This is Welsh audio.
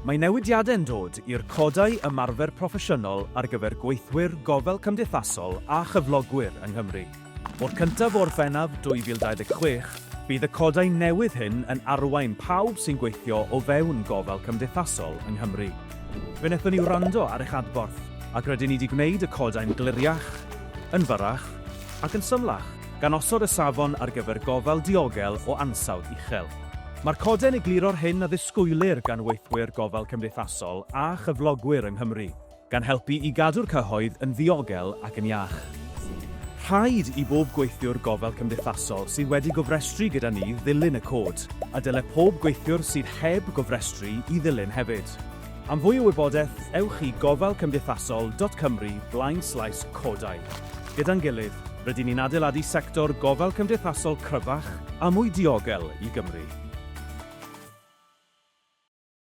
Mae newidiadau'n dod i'r codau ymarfer proffesiynol ar gyfer gweithwyr gofal cymdeithasol a chyflogwyr yng Nghymru. O'r cyntaf o Orffennaf 2026, bydd y codau newydd hyn yn arwain pawb sy'n gweithio o fewn gofal cymdeithasol yng Nghymru. Fe wnaethon ni wrando ar eich adborth, ac rydyn ni 'di gwneud y codau'n gliriach, yn fyrrach, ac yn symlach, gan osod y safon ar gyfer gofal diogel o ansawdd uchel. Mae'r codau'n egluro'r hyn a ddisgwylir gan weithwyr gofal cymdeithasol a chyflogwyr yng Nghymru, gan helpu i gadw'r cyhoedd yn ddiogel ac yn iach. Rhaid i bob gweithiwr gofal cymdeithasol sydd wedi gofrestru gyda ni ddilyn y cod, a dyle pob gweithiwr sydd heb gofrestru i ddilyn hefyd. Am fwy o wybodaeth, ewch i gofalcymdeithasol.cymru blaen slaes codau. Gyda'n gilydd, rydyn ni'n adeiladu sector gofal cymdeithasol cryfach a mwy diogel i Gymru.